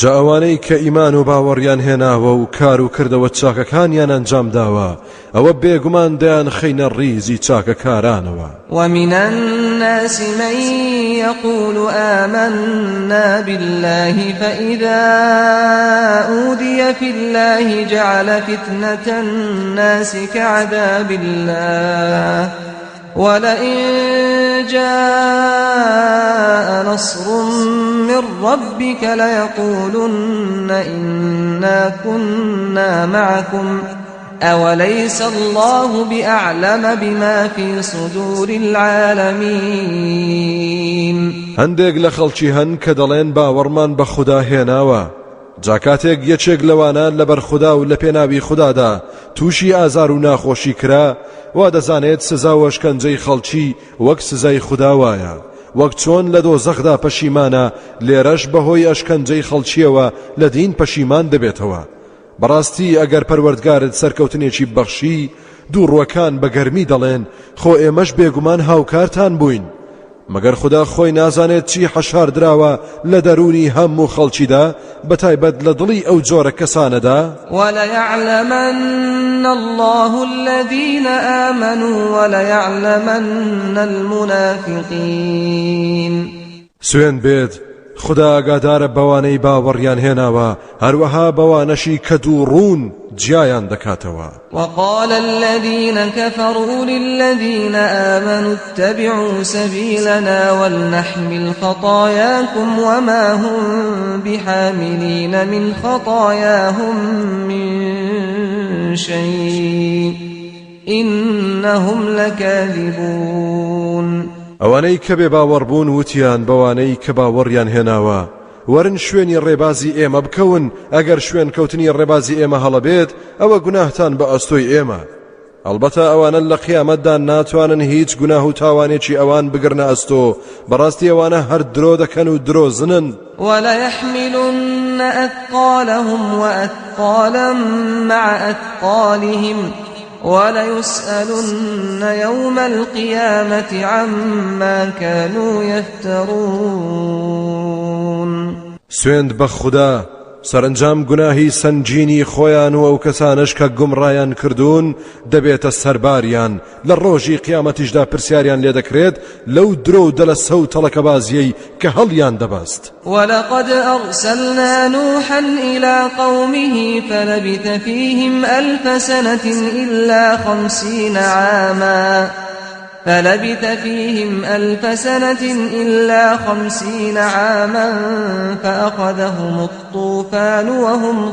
جا ئەوانەی کە ئیمان و باوەڕیان هێناوە و کار و کردەوە چاکەکانیان ئەنجام داوە ئەوە بێگومان دەیانخەینە ڕیزی چاکەکارانەوە. ومن الناس من يقول آمنا بالله فإذا أوذي في الله جعل فتنة الناس كعذاب الله ولئن جاء نصر من ربك ليقولن إنا كنا معكم أوليس الله بأعلم بما في صدور العالمين. هەندێک لە خەڵکی هەن کە دەڵێن باوەڕمان بە خودا هێناوە، جا کاتێک یەکێک لەوانە لەبەر خودا و لە پێناوی خودادا تووشی ئازار و ناخۆشی کرا، وا دەزانێت سزا و ئەشکەنجەی خەڵکی وەک سزای خودا وایە، وەک چۆن لە دۆزەخدا پەشیمانە لێرەش بەهۆی ئەشکەنجەی خەڵکیەوە لە دین پەشیمان دەبێتەوە. بەڕاستی ئەگەر پەروەردگارت سەرکەوتنێکی بەخشی، دووڕووەکان بە گەرمی دەڵێن، خۆ ئێمەش بێگومان هاوکارتان بووین. مەگەر خودا خۆی نازانێت چی حەشاردراوە لە دەروونی هەموو خەڵکیدا، بەتایبەت لە دڵی ئەو جۆرە کەسانەدا؟ وليعلمن الله الذين آمنوا وليعلمن المنافقين. سوێند بێت خودا ئاگادارە بەوانەی باوەڕیان هێناوە، هەروەها بەوانەشی کە دووڕوون جیایان دەکاتەوە. وقال الذين كفروا للذين آمنوا اتبعوا سبيلنا ولنحمل خطاياكم وما هم بحاملين من خطاياهم من شيء إنهم لكاذبون. ئەوانەی کە بێ باوەڕ بوون وتیان بەوانەی کە باوەڕیان هێناوە، وەرن شوێنی ڕێبازی ئێمە بکەون، ئەگەر شوێن کەوتنی ڕێبازی ئێمە هەڵە بێت ئەوە گوناهتان بە ئەستۆی ئێمە. ئەڵبەتە ئەوانە لە قیامەتدا ناتوانن هیچ گوناه و تاوانێکی ئەوان بگرنە ئەستۆ، بەڕاستی ئەوانە هەر درۆ دەکەن و درۆزنن. وليحملن أثقالهم وأثقالا مع أثقالهم وليسألن يوم القيامة عما كانوا يفترون. سوێند بە خودا سەرەنجام گوناهی سەنگینی خۆیان و ئەو کەسانەش کە گومڕایان کردوون دەبێتە سەرباریان، لە ڕۆژی قیامەتیشدا پرسیاریان لێ دەکرێت لەو درۆ و دەلەسە و تەڵەکەبازیەی کە هەڵیان دەبەست. ولقد أرسلنا نوحا إلى قومه فلبث فيهم ألف سنة إلا خمسين عاما فلبث فيهم ألف سنة إلا خمسين عاما فأخذهم الطوفان وهم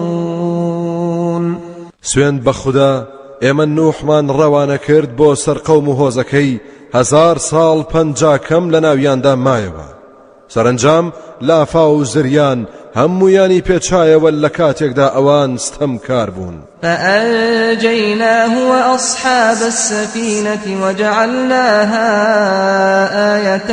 ظالمون. سوێند بە خودا ئێمە نوحمان ڕەوانە کرد بۆ سەر قەوم و هۆزەکەی، 1000 ساڵ 50 کەم لە ناویاندا مایەوە. سەرەنجام لافاو و زریان هەموویانی پێچایەوە لە کاتێکدا ئەوان ستەمکار بوون. فأنجيناه وأصحاب السفينة وجعلناها آية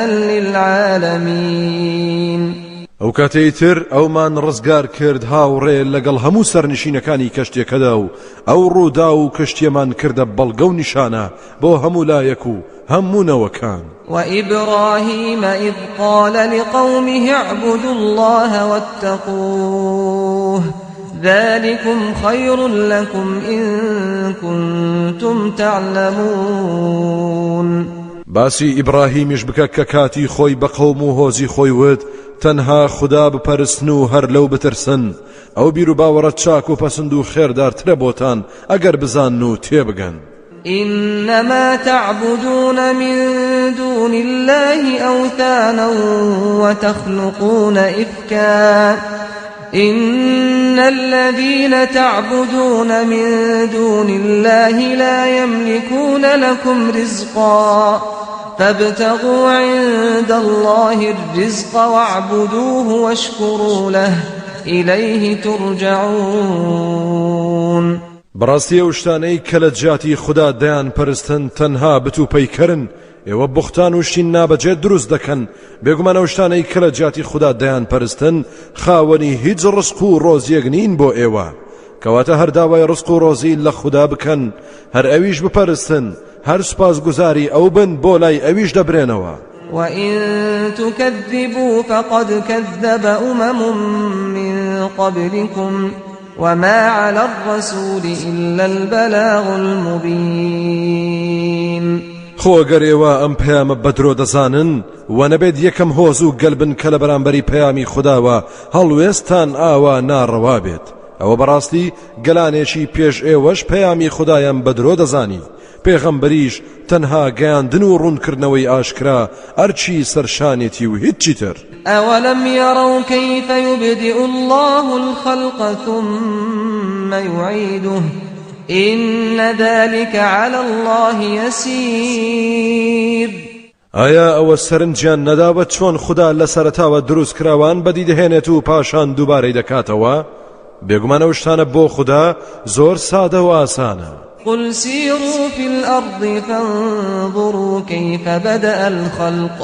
للعالمين. ئەو کاتەی تر ئەومان ڕزگار کرد هاوڕێ لەگەڵ هەموو سەرنشینەکانی کەشتیەکەدا و ئەو ڕوودا و کەشتیەمان کردە بەڵگە و نیشانە بۆ هەموو لایەک و هەموو نەوەکان. وإبراهيم إذ قال لقومه اعبدوا الله واتقوه ذلكم خير لكم إن كنتم تعلمون. باسی ئیبراهیمیش بکە کە کاتی خۆی بە قەوم و هۆزی خۆی وت تەنها خودا بپەرستن و هەر لەو بترسن، ئەو بیر و باوەڕە چاک و پەسند و خێردارترە بۆتان ئەگەر بزانن و تێبگەن. إنما تعبدون من دون الله أوثانا وتخلقون إفكا إن الذين تعبدون من دون الله لا يملكون لكم رزقا فابتغوا عند الله الرزق واعبدوه واشكروا له إليه ترجعون. بەڕاستی ئەو شتانەی کە لە جیاتی خودا دەیان پەرستن تەنها بت و پەیکەرن، ئێوە بوختان و شتین نابەجێ دروست دەکەن. بێگومان ئەو شتانەی کە لە جیاتی خودا دەیان پەرستن خاوەنی هیچ ڕزق و ڕۆزیەک نین بۆ ئێوە، کەواتە هەر داوای ڕزق و ڕۆزی لە خودا بکەن، هەر ئەویش بپەرستن، هەر سوپاسگوزاری ئەو بن بۆ لای ئەویش دەبرێنەوە. وإن تكذبوا فقد كذب أمم من قبلكم وما على الرسول إلا البلاغ المبين. خۆ گەر ئێوە ئەم پەیامە بە درۆ دەزانن و نەبێت یەکەم هۆز و گەل بن کە لە بەرامبەری پەیامی خوداوە هەڵوێستان ئاوا ناڕەوا بێت، ئەوە بەڕاستی گەلانێکی پێش ئێوەش پەیامی خودایان بە درۆ دەزانی، پێغەمبەریش تەنها گەیاندن و ڕوونکردنەوەی ئاشکرا ئەرکی سەرشانێتی و هیچی تر. ئەوەلم یەرەو کەیف یوبدئ اللە الخلق ثم یعیده إن ذلک علی اللە یسیر. ئایا ئەوە سەرنجیان نەداوە چۆن خودا لە سەرەتاوە دروستکراوان بەدی دەهێنێت و پاشان دووبارەی دەکاتەوە؟ بێگومان ئەو شتانە بۆ خودا زۆر سادە و ئاسانە. قل سیروا فی الأرض فانظروا کیف بدأ الخلق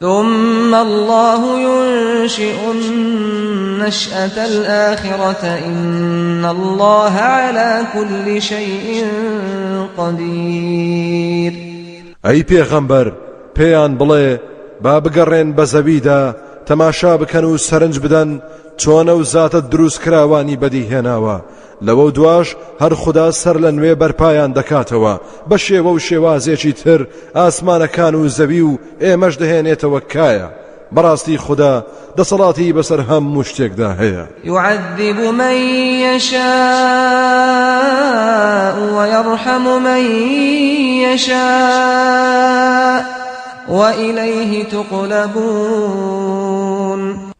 ثم الله ينشئ النشأة الآخرة إن الله على كل شيء قدير. ئەی پێغەمبەر پێیان بڵێ با بگەڕێن بە زەویدا تەماشا بکەن و سەرنج بدەن چۆن ئەو زاتە دروستکراوانی بەدیهێناوە، لەوە دواش هەر خودا سەر لە نوێ بەرپایان دەکاتەوە بە شێوە و شێوازێکی تر ئاسمانەکان و زەوی و ئێمەش دەهێنێتەوە کایە. بەڕاستی خودا دەسەڵاتی بەسەر هەموو شتێکدا هەیە. يعذب من يشاء ويرحم من يشاء وإليه تقلبون.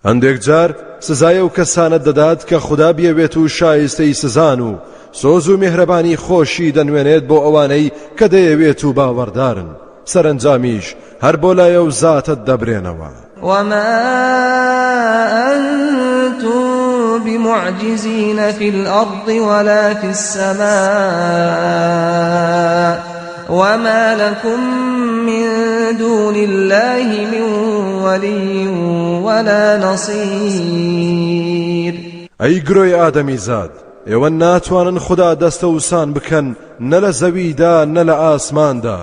هەندێک جار سزای ئەو کەسانە دەدات کە خودا بیەوێت و شایستەی سزان و سۆز و میهرەبانی خۆشی دەنوێنێت بۆ ئەوانەی کە دەیەوێت و باوەڕدارن، سەرەنجامیش هەر بۆ لای ئەو زاتە دەبرێنەوە. وما أنتم بمعجزين في الأرض ولا في السماء وما لكم من دون الله من ولي ولا نصير. ئەی گرۆی ئادەمیزاد، ئێوە ناتوانن خودا دەستەوسان بکەن نە لە زەویدا نە لە ئاسماندا،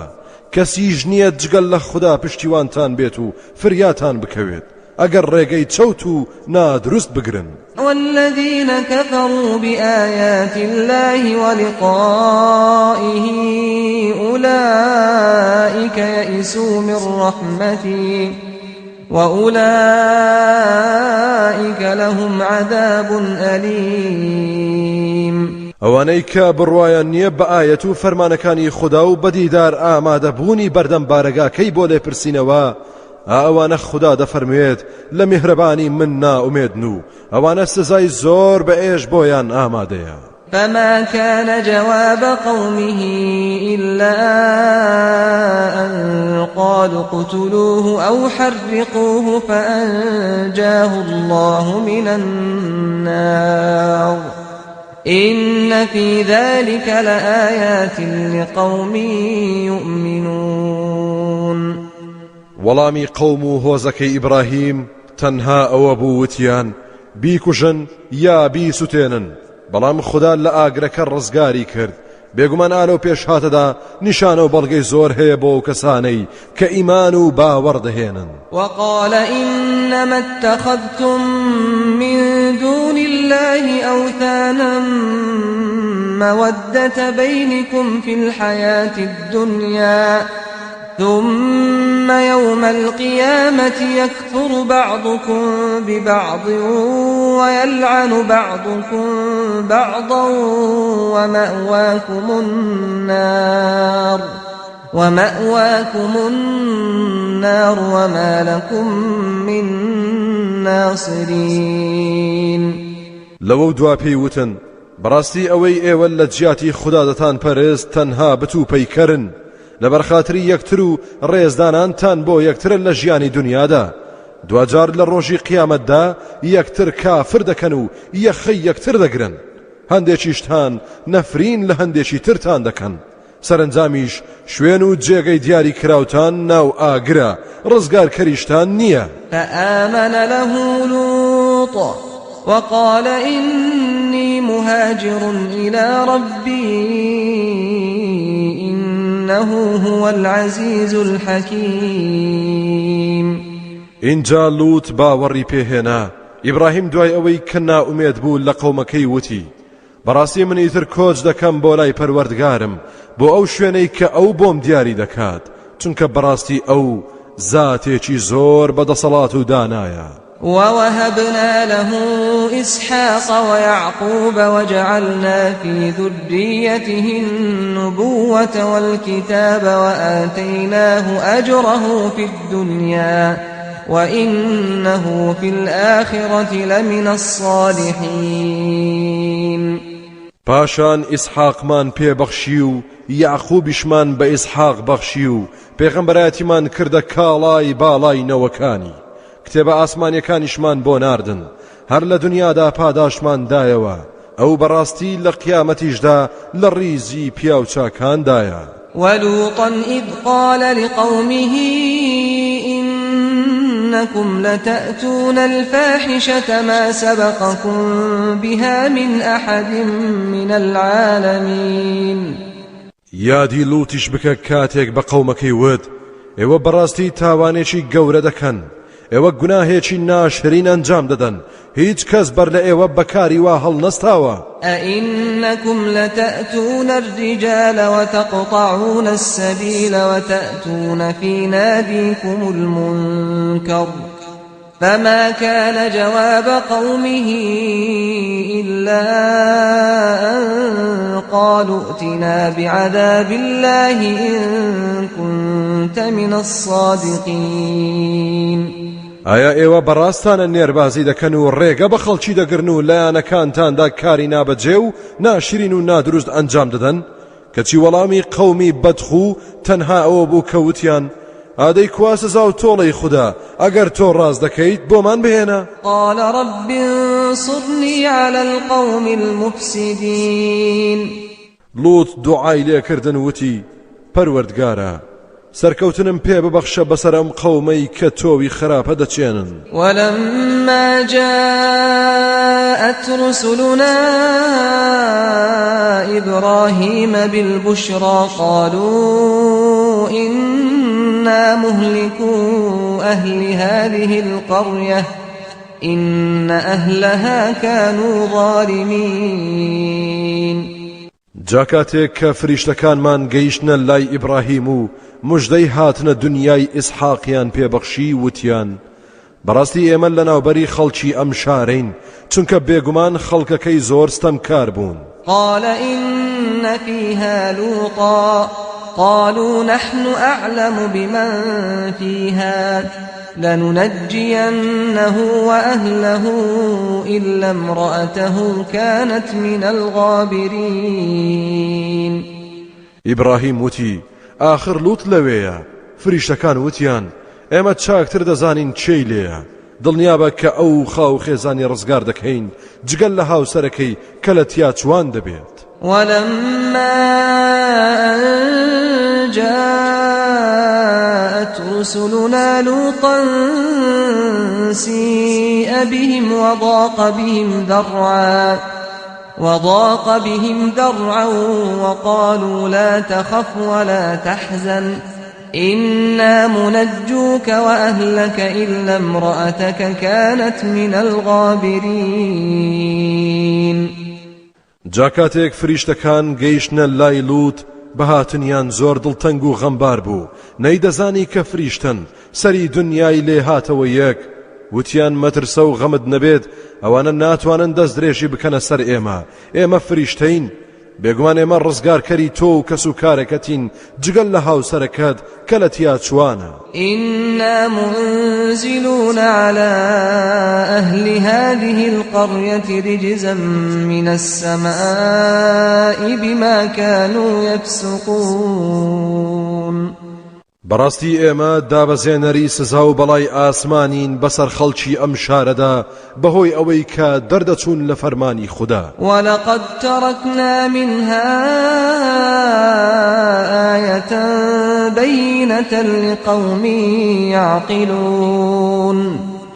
کەسیش نییە جگەل لە خودا پشتیوانتان بێت و فریاتان بکەوێت ئەگەر ڕێگەی چەوت و نادروست بگرن. والذین كفروا بآیات الله ولقائه أولئك يئسوا من رحمتي وأولئك لهم عذاب أليم. ئەوانەی کە بڕوایان نییە بە ئایەت و فەرمانەکانی خودا و بەدیدار ئامادەبوونی بەردەم بارەگاکەی بۆ لێپرسینەوە، ئەوانە خودا دەفەرموێت لە میهرەبانی من نائومێدن و ئەوانە سزای زۆر بە ئێش بۆیان ئامادەیە. فما كان جواب قومه إلا أن قالوا اقتلوه أو حرقوه فأنجاه الله من النار إن في ذلك لآيات لقوم يؤمنون. وەڵامی قەوم و هۆزەکەی ئیبراهیم تەنها ئەوە بوو وتیان بیکوژن یا بیسوتێنن، بەڵام خودا لە ئاگرەکە ڕزگاری کرد. بێگومان ئالەو پێشهاتەدا نیشانە و بەڵگەی زۆر هەیە بۆ ئەو کەسانەی کە ئیمان و باوەڕ دەهێنن. وقال إنما اتخذتم من دون الله أوثانا مودة بينكم في الحياة الدنيا ثم يوم القيامة يكفر بعضكم ببعض ويلعن بعضكم بعضا ومأواكم النار وما لكم من ناصرين. لەوە دوا پێی وتن بەڕاستی ئەوەی ئێوە لە جیاتی خودا دەتان پەرست تەنها بت و پەیکەرن، لەبەر خاتری یەکتر و ڕێزدانانتان بۆ یەکترە لە ژیانی دنیادا، دواجار لە ڕۆژی قیامەتدا یەکتر کافر دەکەن و یەخەی یەکتر دەگرن، هەندێکیشتان نەفرین لە هەندێکی ترتان دەکەن، سەرەنجامیش شوێن و جێگەی دیاری کراوتان ناو ئاگرە، ڕزگارکەریشتان نییە. فآمن له لوط وقال إني مهاجر إلى ربي إنه إنه هو العزیز الحکیم. ئینجا لوط باوەڕی پێ هێنا، ئیبراهیم دوای ئەوەی کە نائومێد بوو لە قەومەکەی وتی، بەڕاستی من ئیتر کۆچ دەکەم بۆ لای پەروەردگارم بۆ ئەو شوێنەی کە ئەو بۆم دیاری دەکات، چونکە بەڕاستی ئەو زاتێکی زۆر بەدەسەڵات و دانایە. ووهبنا له إسحاق ويعقوب وجعلنا في ذريته النبوة والكتاب وآتيناه أجره في الدنيا وإنه في الآخرة لمن الصالحین. پاشان ئیسحاقمان پێ بەخشی و یەعقوبیشمان بە ئیسحاق بەخشی و پێغەمبەرایەتیمان کردە کاڵای باڵای نەوەکانی، کتێبە ئاسمانیەکانیشمان بۆ ناردن، هەر لە دونیادا پاداشتمان دایەوە، ئەو بەڕاستی لە قیامەتیشدا لە ڕیزی پیاوچاکاندایە. ولوطا اذ قال لقومه انکم لتأتون الفاحشة ما سبقکم بها من احد من العالمین. یادی لوتیش بکە کاتێک بە قەومەکەی وت، ئێوە بەڕاستی تاوانێکی گەورە دەکەن، ئێوە گوناهێکی ناشرین ئەنجام دەدەن، هیچ کەس بەر لە ئێوە بە کاری وا هەڵنەستاوە. ئەئینەکم لەتەئتون الرجال وتقطعون السبیل وتەئتون فی نادیکم المنکر فما كان جواب قومه إلا أن قالوا ائتنا بعذاب الله إن كنت من الصادقین. ئایا ئێوە بەڕاستانە نێربازی دەکەن و ڕێگە بە خەڵکی دەگرن و لایەنەکانتاندا کاری نابەجێ و ناشرین و نادروست ئەنجام دەدەن؟ کەچی وەڵامی قەومی بەدخوو تەنها ئەوە بوو کە وتیان، ئادەی کوا سزا و تۆڵەی خودا، ئەگەر تۆ ڕاست دەکەیت بۆمان بهێنە. قال رب انصرنی علی القوم المفسدین. لوط دوعای لێکردن وتی، پەروەردگارا، سەرکەوتنم پێ ببەخشە بەسەر ئەم قەومەی کە تۆوی خراپە دەچێنن. ولما جاءت رسلنا إبراهيم بالبشرى قالوا إنا مهلكو أهل هذه القرية إن أهلها كانوا ظالمين. جا کاتێک کە فریشتەکانمان گەیشتنە لای ئیبڕاهیم و مژدەی هاتنە دونیای ئیسحاقیان پێ بەخشی وتیان، بەڕاستی ئێمە لەناوبەری خەڵکی ئەم شارەین، چونکە بێگومان خەڵکەکەی زۆر ستەمکار بوون. قال إن فيها لوطا قالوا نحن أعلم بمن فيها لننجینه وأهله إلا امرأته كانت من الغابرین. ئیبڕاهیم وتی، ئاخر لوط لەوێیە، فریشتەکان وتیان، ئێمە چاکتر دەزانین کێی لێیە، دڵنیابە کە ئەو و خاووخێزانی ڕزگار دەکەین جگە لە هاوسەرەکەی کە لە تیاچووان دەبێت. ولما أن جاءت رسلنا لوطا سيء بهم وضاق بهم ذرعا وضاق بهم ذرعا وقالوا لا تخف ولا تحزن إنا منجوك وأهلك إلا امرأتك كانت من الغابرین. جا کاتێک فریشتەکان گەیشتنە لای لوط بە هاتنیان زۆر دڵتەنگ و غەمبار بوو، نەیدەزانی کە فریشتەن، سەری دونیای لێ هاتەوە یەک، وتیان مەترسە و غەمت نەبێت ئەوانە ناتوانن دەستدرێژی بکەنە سەر ئێمە، ئێمە فریشتەین، بێگومان ئێمە ڕزگارکەری تۆ و کەس و کارەکەتین جگە لە هاوسەرەکەت کە لە تیاچووانە. إنا منزلون على أهل هذه القرية رجزا من السماء بما كانوا يفسقون. بەڕاستی ئێمە دابەزێنەری سزا و بەڵای ئاسمانین بەسەر خەڵکی ئەم شارەدا بەهۆی ئەوەی کە دەردەچوون لە فەرمانی خودا. ولقد ترکنا منها آیة بینة لقوم یعقلون.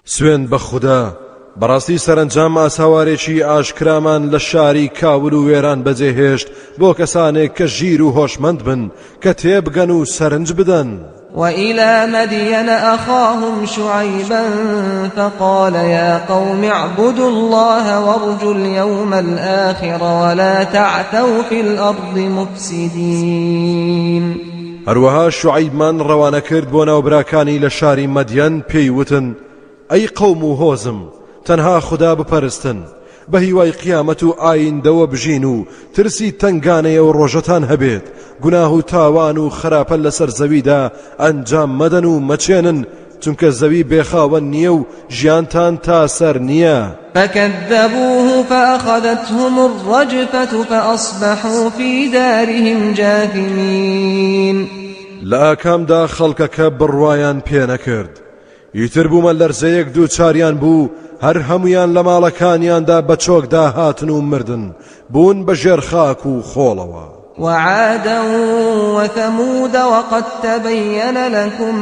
سوێند بە خودا بەڕاستی سەرەنجام ئاسەوارێکی ئاشکرامان لە شاری کاول و وێران بەجێهێشت بۆ کەسانێک کە ژیر و هۆشمەند بن کە تێبگەن و سەرنج بدەن. وإلى مدين أخاهم شعيبا فقال يا قوم اعبدوا الله وارجوا اليوم الآخر ولا تعثوا في الأرض مفسدين. هەروەها شوعەیبمان ڕەوانە کرد بۆ ناو براکانی لە شاری مەدیەن پێی وتن ئەی قەوم و هۆزم تەنها خودا بپەرستن بە هیوای قیامەت و ئایندەوە بژین و ترسی تەنگانەی ئەو ڕۆژەتان هەبێت گوناه و تاوان و خراپە لەسەر زەویدا ئەنجام مەدەن و مەچێنن چونکە زەوی بێخاوەن نییە و ژیانتان تا سەر نییە. فكذبوه فأخذتهم الرجفة فأصبحوا في دارهم جاثمين. لە ئاکامدا خەڵکەکە بڕوایان پێنەکرد ئیتر بوومە لەرزەیەک دووچاریان بوو هەر هەموویان لە ماڵەکانیاندا بە چۆکدا هاتن و مردن بوون بە ژێر خاک و خۆڵەوە. وعادا وثمود وقد تبين لكم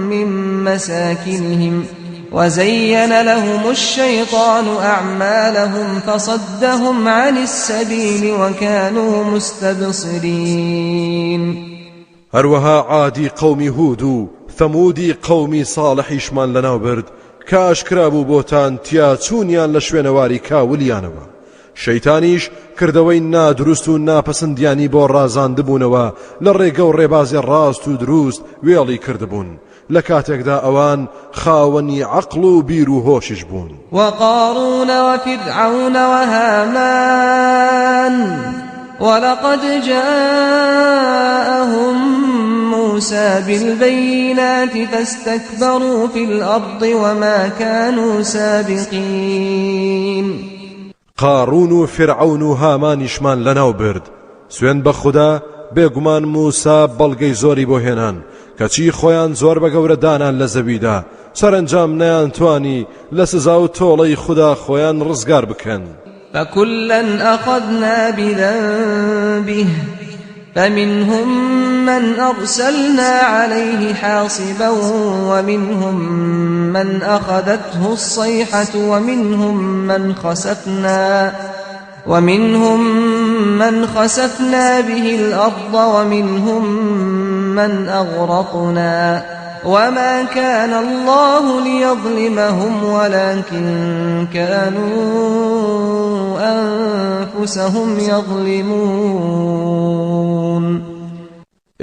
من مساكنهم وزين لهم الشيطان أعمالهم فصدهم عن السبيل وكانوا مستبصرين. هەروەها عادی قەومی هود و ثەمودی قەومی ساڵحیشمان لەناو برد کە ئاشکرا بوو بۆتان تیاچوونیان لە شوێنەواری کاولیانەوە شەیتانیش کردەوەی نادروست و ناپەسندیانی بۆ ڕازاندبوونەوە لە ڕێگە و ڕێبازی ڕاست و دروست وێڵی کردبوون لە کاتێکدا ئەوان خاوەنی عەقڵ و بیر و هۆشیش بوون. وقارون وفرعون وهامان ولقد جاءهم موسى بالبينات فاستكبروا في الأرض وما كانوا سابقين. قاڕوون و فیرعەون و هامانیشمان لەناو برد، سوێند بە خودا بێگومان موسا بەڵگەی زۆری بۆ هێنان، کەچی خۆیان زۆر بە گەورە دانان لە زەویدا، سەرەنجام نەیانتوانی لە سزا و تۆڵەی خودا خۆیان ڕزگار بکەن. فکلا اخذنا بذنبه فمنهم من أرسلنا عليه حاصبا ومنهم من أخذته الصيحة ومنهم من خسفنا ومنهم من خسفنا به الأرض ومنهم من أغرقنا وما كان الله ليظلمهم ولكن كانوا أنفسهم يظلمون.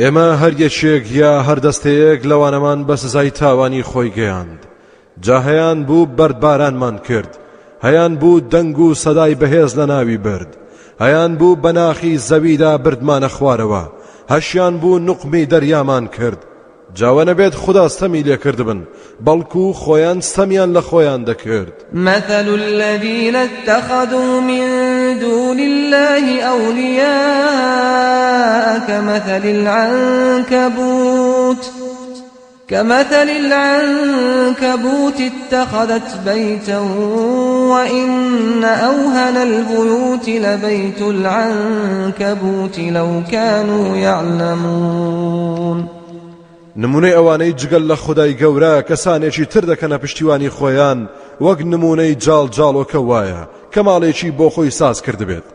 ئێمە هەر یەکێک یا هەر دەستەیەک لەوانەمان بە سزای تاوانی خۆی گەیاند جا هەیان بوو بەردبارانمان کرد هەیان بوو دەنگ و سەدای بەهێز لە ناوی برد هەیان بوو بە ناخی زەویدا بردمانە خوارەوە هەشیان بوو نوقمی دەریامان کرد جا وەنەبێت خودا ستەمی لێکردبن بەڵکو خۆیان ستەمیان لە خۆیان دەکرد. مثل الذين اتخذوا من دون الله أولياء كمثل العنكبوت كمثل العنكبوت اتخذت بيتا وإن أوهن البيوت لبيت العنكبوت لو كانوا يعلمون. نمونەی ئەوانەی جگەل لە خودای گەورە کەسانێکی تر دەکەنە پشتیوانی خۆیان وەک نمونەی جاڵجاڵۆکە وایە کە ماڵێکی بۆ خۆی ساز کردبێت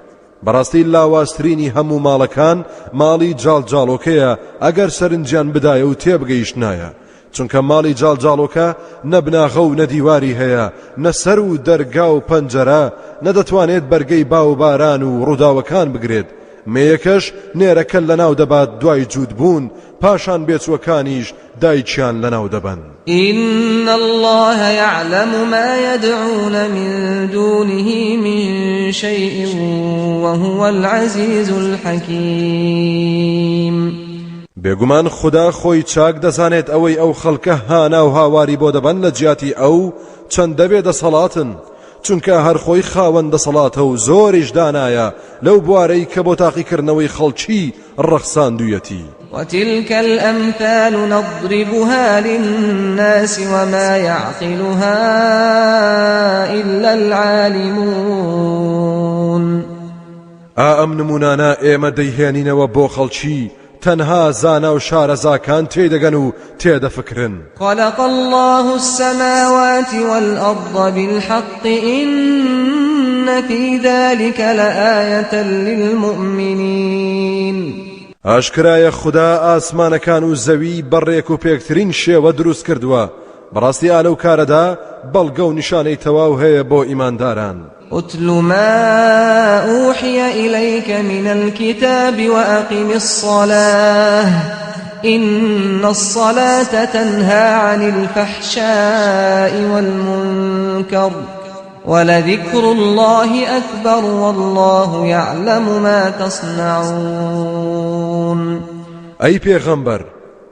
بەڕاستی لاوازترینی هەموو ماڵەکان ماڵی جاڵجاڵۆکەیە ئەگەر سەرنجیان بدایە و تێبگەیشتنایە چونکە ماڵی جاڵجاڵۆکە نە بناغە و نە دیواری هەیە نە سەر و دەرگا و پەنجەرە نە دەتوانێت بەرگەی با و باران و ڕووداوەکان بگرێت مێیەکەش نێرەکە لەناو دەبات دوای جووت بوون پاشان بێچووەکانیش دایکیان لەناو دەبەن. إن اللە یعلم ما یدعون من دونه من شیء وهو العزیز الحکیم. بێگومان خودا خۆی چاک دەزانێت ئەوەی ئەو خەڵکە هانا و هاواری بۆ دەبەن لە جیاتی ئەو چەندە بێ دەسەڵاتن چونکە هەر خۆی خاوەن دەسەڵاتە و زۆریش دانایە لەو بوارەی کە بۆ تاقیکردنەوەی خەڵکی ڕەخساندویەتی. وتلك الأمثال نضربها للناس وما يعقلها إلا العالمون. ئا ئەم نمونانە ئێمە دەیهێنینەوە بۆ خەڵکی. تەنها زانا و شارەزاکان تێیدەگەن و تێدەفکرن. خلق اللە السماوات والأرض بالحق إن في ذلك لآیة للمؤمنین. ئاشکرایە خودا ئاسمانەکان و زەوی بە ڕێک و پێکترین شێوە دروست کردووە، بەڕاستی ئا لەو کارەدا بەڵگە و نیشانەی تەواو هەیە بۆ ئیمانداران. اتل ما أوحي إليك من الكتاب وأقم الصلاة إن الصلاة تنهى عن الفحشاء والمنكر ولذكر الله أكبر والله يعلم ما تصنعون. ئەی پێغەمبەر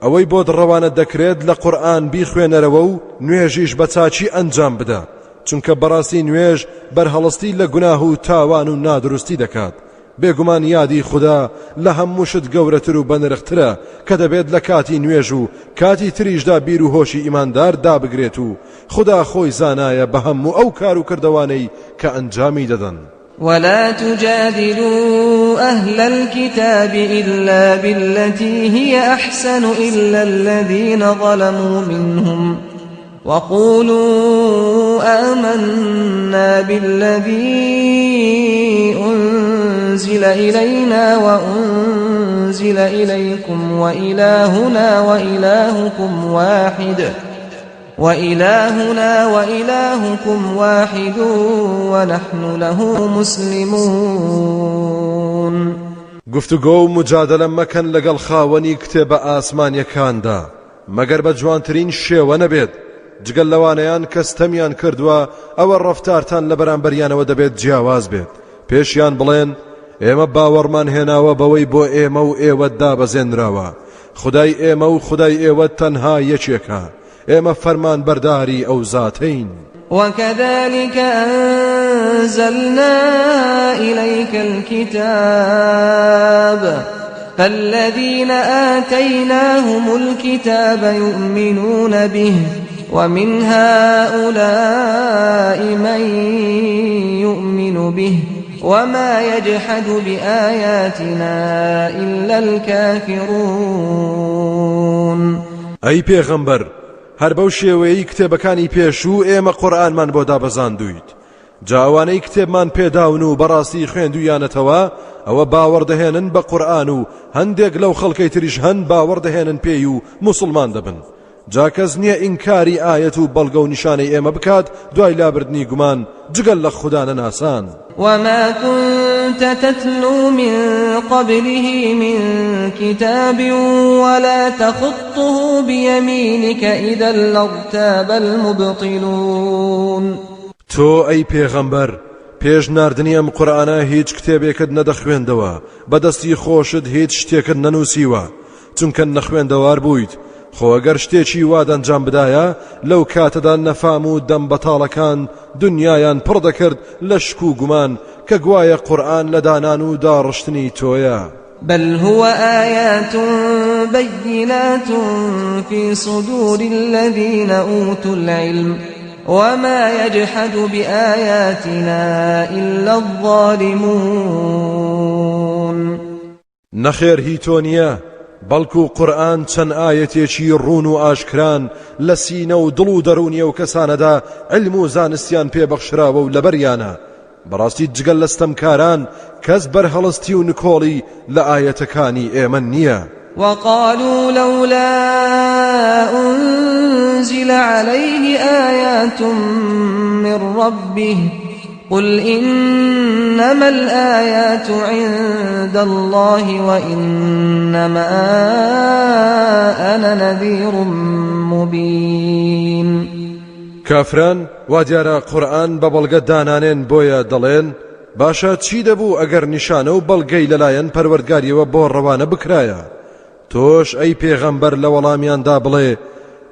ئەوەی بۆت ڕەوانە دەکرێت لە قورئان بیخوێنەرەوە و نوێژیش بە چاکی ئەنجام بدە چونکە بەڕاستی نوێژ بەرهەڵستی لە گوناه و تاوان و نادروستی دەکات بێگومان یادی خودا لە هەموو شت گەورەتر و بەنرخترە کە دەبێت لە کاتی نوێژ و کاتی تریشدا بیر و هۆشی ئیماندار دابگرێت و خودا خۆی زانایە بە هەموو ئەو کار و کردەوانەی کە ئەنجامی دەدەن. ولا تجادلوا أهل الكتاب إلا بالتي هي أحسن إلا الذين ظلموا منهم وقولوا آمنا بالذي أنزل إلينا وأنزل إليكم وإلهنا وإلهكم واحد وإلهنا وإلهكم واحد ونحن له مسلمون. گفتوگۆ و موجادەلە مەکەن لەگەڵ خاوەنی کتێبە ئاسمانیەکاندا مەگەر بە جوانترین شێوە نەبێت، جگە لەوانەیان کە ستەمیان کردووە ئەوە ڕەفتارتان لە بەرامبەریانەوە دەبێت جیاواز بێت، پێشیان بڵێن ئێمە باوەڕمان هێناوە بەوەی بۆ ئێمە و ئێوە دابەزێنراوە، خودای ئێمە و خودای ئێوە تەنها یەکێکە، ئێمە فەرمانبەرداری ئەو زاتەین. وكذلك أنزلنا إليك الكتاب فالذين آتيناهم الكتاب يؤمنون به ومن هؤلاء من يؤمن به وما يجحد بآياتنا إلا الكافرون. ئەی پێغەمبەر هەر بەو شێوەیەی کتێبەکانی پێشوو ئێمە قورئانمان بۆ دابەزاندوویت جا ئەوانەی کتێبمان پێداون و بەڕاستی خوێندوویانەتەوە ئەوە باوەڕ دەهێنن بە قورئان و هەندێک لەو خەڵکەی تریش هەن باوەڕ دەهێنن پێی و موسڵمان دەبن جا کەس نییە ئینکاری ئایەت و بەڵگە و نیشانەی ئێمە بکات دوای لابردنی گومان جگەل لە خودا نەناسان. وما كنت تتلو من قبله من كتاب ولا تخطه بيمينك إذا لارتاب المبطلون. تۆ ئەی پێغەمبەر پێش ناردنی ئەم قورئانە هیچ کتێبێکت نەدەخوێندەوە، بەدەستی خۆشت هیچ شتێکت نەنووسیوە، چونکە نەخوێندەوار بوویت، خۆ ئەگەر شتێکی وات ئەنجام بدایە لەو کاتەدا نەفام و دەم بەتاڵەکان دنیایان پڕ دەکرد لە شک و گومان کە گوایە قورئان لە دانان و داڕشتنی تۆیە. بل هو آیات بینات فی صدور الذین اوتوا العلم وما یجحد بآیاتنا إلا الظالمون. نەخێر هی تۆ نییە، بەڵکو قورئان چەند ئایەتێکی ڕوون و ئاشکران لە سینە و دڵ و دەروونی ئەو کەسانەدا عیلم و زانستیان پێ بەخشراوە و لەبەریانە، بەڕاستی جگە لە ستەمکاران کەس بەرهەڵستی و نکۆڵی لە ئایەتەکانی ئێمە نییە. وقالوا لولا أنزل عليه آیات من ربه قل إنما الآیات عند الله وإنما أنا نذیر مبین. کافران وا دیارە قورئان بە بەڵگە دانانێن بۆیە دەڵێن باشە چی دەبوو ئەگەر نیشانە و بەڵگەی لەلایەن پەروەردگاریەوە بۆ ڕەوانە بکرایە تۆش ئەی پێغەمبەر لە وەڵامیاندا بڵێ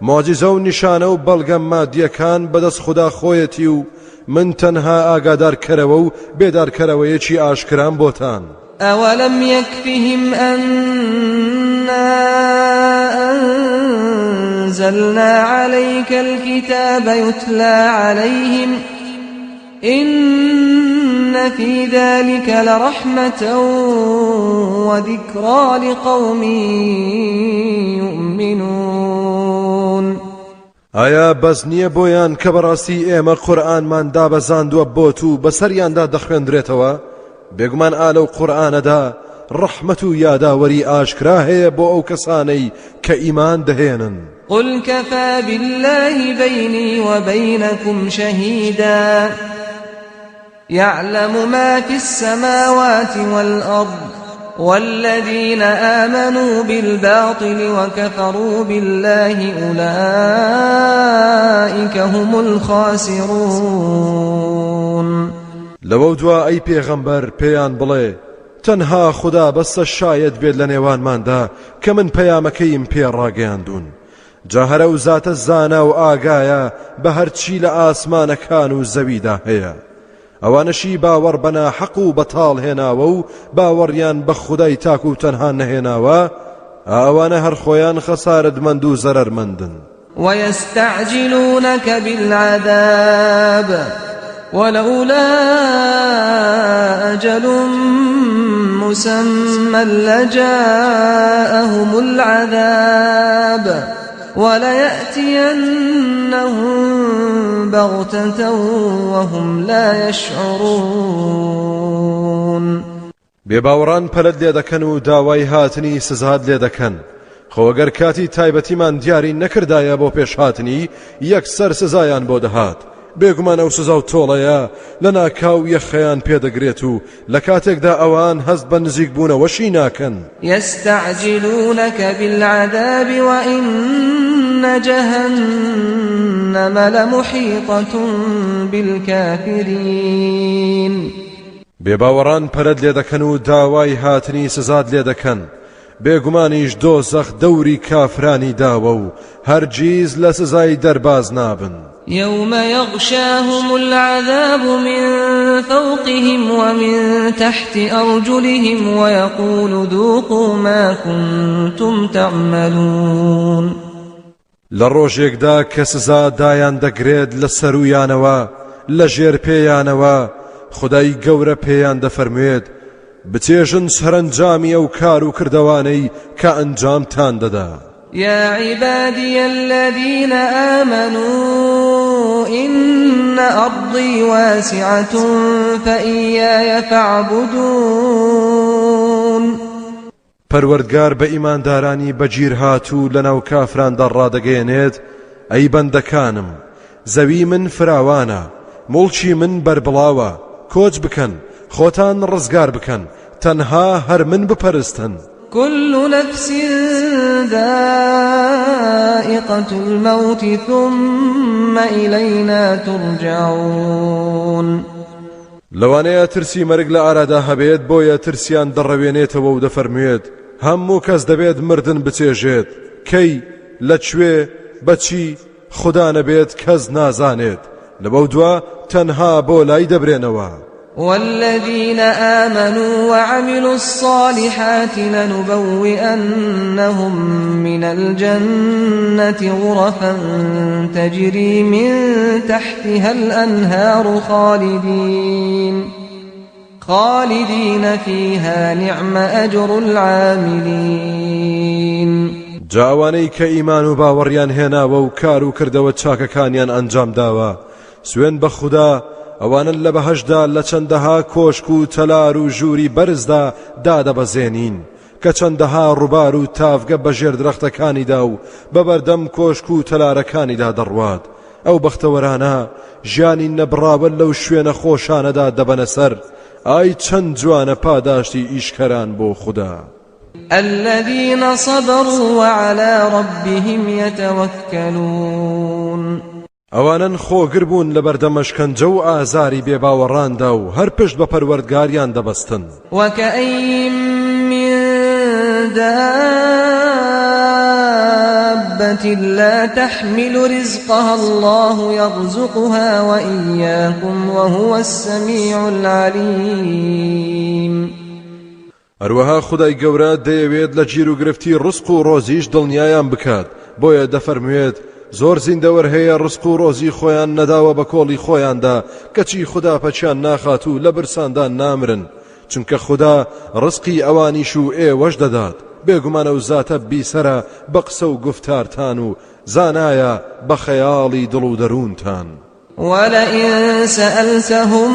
موعجیزە و نیشانە و بەڵگە مادیەکان بەدەست خودا خۆیەتی و من تەنها ئاگادارکەرەوە و بێدارکەرەوەیەکی ئاشکرام بۆتان. ئەوەلەم یەکفیهم ئەنا ئەنزەلنا عەلەیکە الکتاب یوتلا عەلەیهم إن في ذلك لرحمة وذکری لقوم یؤمنون. ئایا بەس نییە بۆیان کە بەڕاستی ئێمە قورئانمان دابەزاندووە بۆت و بەسەریاندا دەخوێندرێتەوە؟ بێگومان ئا لەو قورئانەدا ڕەحمەت و یاداوەری ئاشکرا هەیە بۆ ئەو کەسانەی کە ئیمان دەهێنن. قل کفی باللە بینی وبینکم شهیدا یعلم ما فی السماوات والأرض والذین آمنوا بالباطل وکفروا باللە أولئک هم الخاسرون. لەوەودوا ئەی پێغەمبەر پێیان بڵێ، تەنها خودا بەسە شایەت بێت لە نێوانماندا کە من پەیامەکەیم پێ ڕاگەیاندوون، جا هەر ئەو زاتە زانا و ئاگایە بە هەرچی لە ئاسمانەکان و زەویدا هەیە. ئەوانەشی باوەڕ بە ناحەق و بەتاڵ هێناوە و باوەڕیان بە خودای تاک و تەنها نەهێناوە، ئەوانە هەر خۆیان خەسارەتمەند و زەرەرمەندن. ويستعجلونك بالعذاب ولولا أجل مسمى لجاءهم العذاب وليأتينهم بغتة وهم لا يشعرون. بێباوەڕان پەلەت لێ دەکەن و داوای هاتنی سزات لێ دەکەن، خۆ گەر کاتی تایبەتیمان دیاری نەکردایە بۆ پێشهاتنی، یەکسەر سزایان بۆ دەهات، بێگومان ئەو سزا و تۆڵەیە لەناکاو یەخەیان پێ دەگرێت و لە کاتێکدا ئەوان هەست بە نزیکبوونەوەشی ناکەن. یستعجلونک بالعذاب وإن جهنم لمحیطة بالکافرین. بێباوەڕان پەلەت لێ دەکەن و داوای هاتنی سزات لێ دەکەن، بێگومانیش دۆزەخ دەوری کافرانی داوە و هەرگیز لە سزای دەرباز نابن. یوم یغشاهم العذاب من فوقهم ومن تحت ارجلهم ویقول ذوقوا ما کنتم تعملون. لە ڕۆژێکدا کە سزا دایان دەگرێت لە سەروویانەوە لە ژێر پێیانەوە، خودای گەورە پێیان دەفەرموێت، بچێژن سەرەنجامی ئەو کار و کردەوانەی کە ئەنجامتان دەدا. یا عبادی الذین آمنوا إن أرضی واسعة فإیای فاعبدون. پەروەردگار بە ئیماندارانی بەگیرهاتوو لەناو کافراندا ڕادەگەیەنێت، ئەی بەندەکانم، زەوی من فراوانە، موڵکی من بەربڵاوە، کۆچ بکەن، خۆتان ڕزگار بکەن، تەنها هەر من بپەرستن. كل نفس ذائقة الموت ثم إلینا ترجعون. لەوانەیە ترسی مەرگ لە ئارادا هەبێت بۆیە ترسیان دەڕەوێنێتەوە و دەفەرموێت هەموو کەس دەبێت مردن بچێژێت کەی لە کوێ بەچی خودا نەبێت کەس نازانێت لەبەودوا تەنها بۆ لای دەبرێنەوە. والذین آمنوا وعملوا الصالحات لنبوئنهم من الجنة غرفا تجری من تحتها الأنهار خالدین فیها نعم أجر العاملین. جا ئەوانەی کە ئیمان و باوەڕیان هێناوە و کار و کردەوە چاکەکانیان ئەنجام داوە، سوێند بە خودا ئەوانە لە بەهەشتدا لە چەندەها کۆشک و تەلار و ژووری بەرزدا دادەبەزێنین کە چەندەها ڕووبار و تاڤگە بە ژێر درەختەکانیدا و بە بەردەم کۆشک و تەلارەکانیدا دەڕوات ئەو بەختەوەرانە ژیانی نەبڕاوە لەو شوێنە خۆشانەدا دەبەنە سەر ئای چەند جوانە پاداشتی ئیشکەران بۆ خودا. الذین صبروا وعلی ربهم یتوکلون. ئەوانەن خۆگر بوون لەبەردەم ئەشکەنجە و ئازاری بێباوەڕاندا و هەر پشت بە پەروەردگاریان دەبەستن. وکأین من دابة لا تحمل رزقها الله یرزقها وإیاکم وهو السمیع العلیم. هەروەها خودای گەورە دەیەوێت لە گیروگرفتی ڕزق و ڕۆزیش دڵنیایان بکات، بۆیە دەفەرموێت، زۆر زیندەوەر هەیە ڕزق و ڕۆزی خۆیان نەداوە بە کۆڵی خۆیاندا کەچی خودا پەکیان ناخات و لە برساندا نامرن چونکە خودا ڕزقی ئەوانیش و ئێوەش دەدات بێگومان ئەو زاتە بیسەرە بە قسە و گوفتارتان و زانایە بە خەیاڵی دڵ و دەروونتان. ولئن سألتهم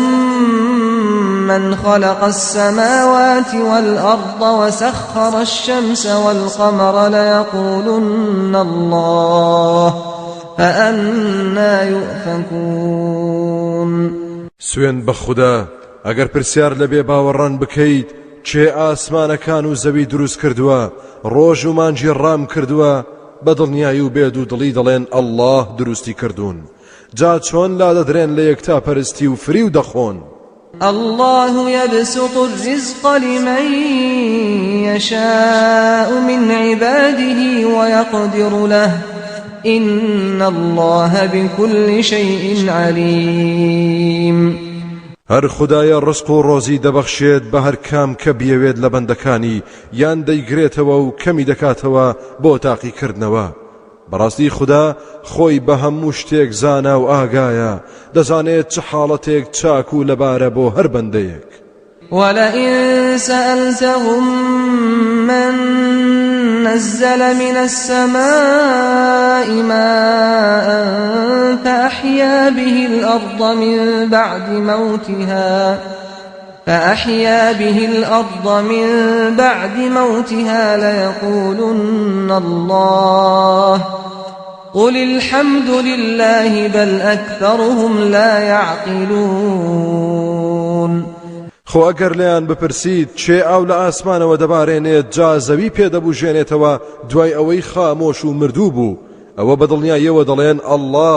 من خلق السماوات والأرض وسخر الشمس والقمر ليقولن الله فأنا يؤفكون سوێند بە خودا ئەگەر پرسیار لە بێ باوەڕان بکەیت کێ ئاسمانەکان و زەوی دروست کردووە ڕۆژ و مانگی ڕام کردووە بە دڵنیایی و بێ دوودڵی دەڵێن ئەڵڵا دروستی کردوون جا چۆن لادەدرێن لە یەکتاپەرستی و فریو دەخۆن؟ اللە یبسط الرزق لمن یشاء من عباده ویقدر له ان اللە بکل شیء علیم. هەر خودایە ڕزق و ڕۆزی دەبەخشێت بە هەر کام کە بیەوێت لە بەندەکانی، یان دەیگرێتەوە و کەمی دەکاتەوە بۆ تاقیکردنەوە، بەڕاستی خودا خۆی بە هەموو شتێک زانا و ئاگایە، دەزانێت چ حاڵەتێک چاک و لەبارە بۆ هەر بەندەیەک. ولئن سألتهم من نزل من السماء ماء فأحيا به الأرض من بعد موتها فأحيا به الأرض من بعد موتها ليقولن الله قل الحمد لله بل أكثرهم لا يعقلون خۆ ئەگەر لێیان بپرسیت کێ ئاو لە ئاسمانەوە دەبارێنێت جا زەوی پێ دەبوژێنێتەوە دوای ئەوەی خامۆش و مردوو بوو ئەوە بە دڵنیاییەوە دەڵێن ئەڵڵا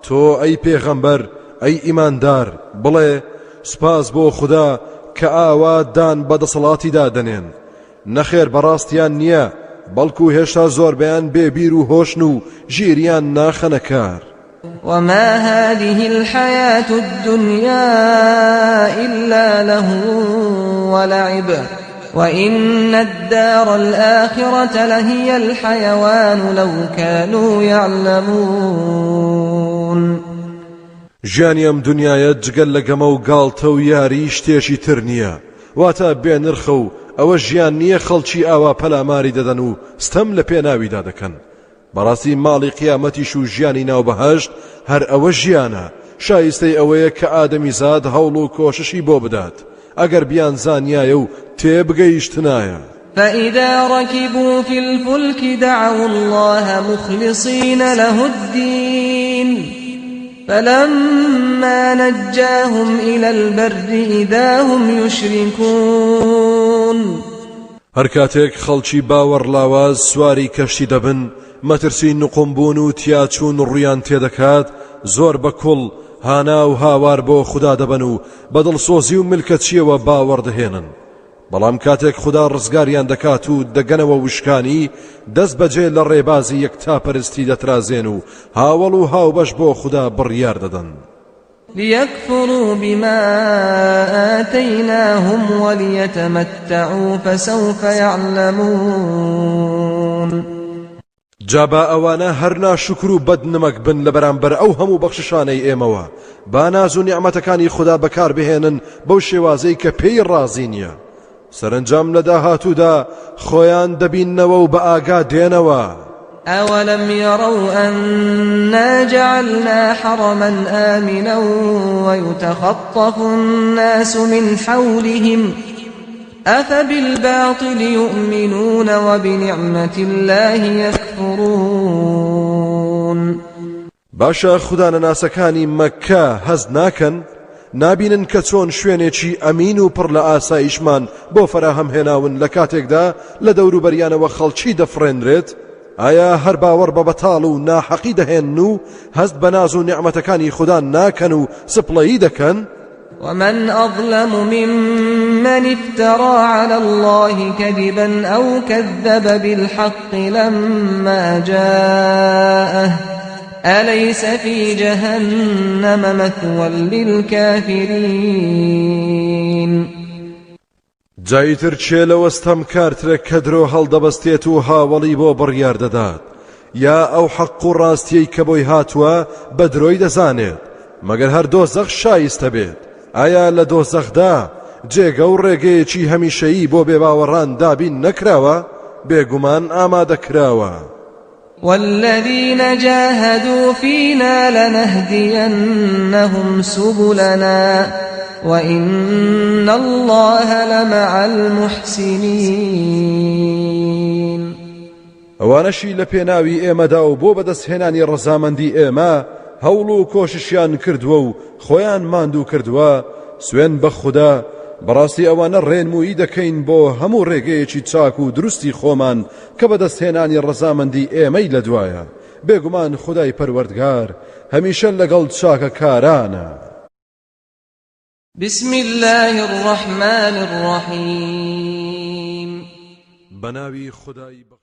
تۆ ئەی پێغەمبەر ئەی ئیماندار بڵێ سوپاس بۆ خودا کە ئاوا دان بە دەسەڵاتیدا دەنێن نەخێر بەڕاستیان نییە بەڵکو هێشتا زۆربەیان بێ بیر و هۆشن و ژیریان ناخەنە کار. وما هذه الحياة الدنيا إلا لهو ولعب وإن الدار الآخرة لهي الحيوان لو كانوا يعلمون. ژیانی ئەم دنیایە جگە لە گەمە و گاڵتە و یاری شتێکی تر نییە، واتە بێ نرخە و ئەوە ژیان نییە خەڵکی ئاوا پەلاماری دەدەن و ستەم لە پێناویدا دەکەن. بەڕاستی ماڵی قیامەتیش و ژیانی ناو بەهەشت هەر ئەوە ژیانە، شایستەی ئەوەیە کە ئادەمیزاد هەوڵ و کۆششی بۆ بدات، ئەگەر بیانزانیایە و تێبگەیشتنایە. فإذا ركبوا في الفلك دعوا الله مخلصين له الدين فلما نجاهم إلى البر إذا هم يشركون. هەر کاتێک خەڵکی باوەڕ لاواز سواری کەشتی دەبن، مەترسی نوقمبوون و تیاچوون ڕوویان تێدەکات، زۆر بە کوڵ هانا و هاوار بۆ خودا دەبەن و بە دڵسۆزی و ملکەچییەوە باوەڕ دەهێنن. بەڵام کاتێک خودا ڕزگاریان دەکات و دەگەنەوە وشکانی، دەست بەجێ لە ڕێبازی یەکتاپەرستی دەترازێن و هاوەڵ و هاوبەش بۆ خودا بڕیار دەدەن. لیکفروا بما آتیناهم ولیتمتعوا فسوف یعلمون. جا با ئەوانە هەر ناشوکر و بەد نمەک بن لە بەرامبەر ئەو هەموو بەخششانەی ئێمەوە، با ناز و نیعمەتەکانی خودا بەکاربهێنن بەو شێوازەی کە پێی ڕازی نییە، سەرەنجام لە داهاتوودا خۆیان دەبیننەوە و بەئاگا دێنەوە. ئەوەلەم یەرەو ئەنا جەعەلنا حەڕەما ئامنا ویتخەتەف الناس من حەولهم ئەفەبالباطل یومینون وبنعمة اللە یەکفرون. باشە خودانەناسەکانی مەککە هەست ناکەن؟ نابینن کە چۆن شوێنێکی ئەمین و پڕ لە ئاسایشمان بۆ فەراهەم هێناون لە کاتێکدا لە دەوروبەریانەوە خەڵکی دەفڕێنرێت؟ ئایا هەر باوەڕ بە بەتاڵ و ناحەقی دەهێنن و هەست بە ناز و نیعمەتەکانی خودا ناکەن و سپڵەیی دەکەن؟ ومن أظلم ممن افترى على الله كذبا أو كذب بالحق لما جاءه أليس في جهنم مثوى للكافرين. جا ئیتر کێ لەوە ستەمکارترە کە درۆ هەڵدەبەستێت و هاوەڵی بۆ بڕیار دەدات؟ یا ئەو حەق و ڕاستیەی کە بۆی هاتووە بە درۆی دەزانێت مەگەر هەر دۆزەخ شایستە بێت ئایا لە دۆزەخدا جێگە و ڕێگەیەکی هەمیشەیی بۆ بێباوەڕان دابین نەکراوە؟ بێگومان ئامادە کراوە. والذین جاهدوا فینا لنهدینهم سبلنا وإن الله لمع المحسنین. ئەوانەشی لە پێناوی ئێمەدا و بۆ بەدەستهێنانی ڕەزامەندی ئێمە هەوڵ و کۆششیان کردووە و خۆیان ماندوو کردووە، سوێند بە خودا، بەڕاستی ئەوانە ڕێنموویی دەکەین بۆ هەموو ڕێگەیەکی چاک و دروستی خۆمان کە بەدەستهێنانی ڕەزامەندی ئێمەی لەدوایە، بێگومان خودای پەروەردگار هەمیشە لەگەڵ چاکەکارانە. بسم اللە الرحمن الرحیم. بەناوی خودای بەخشندە.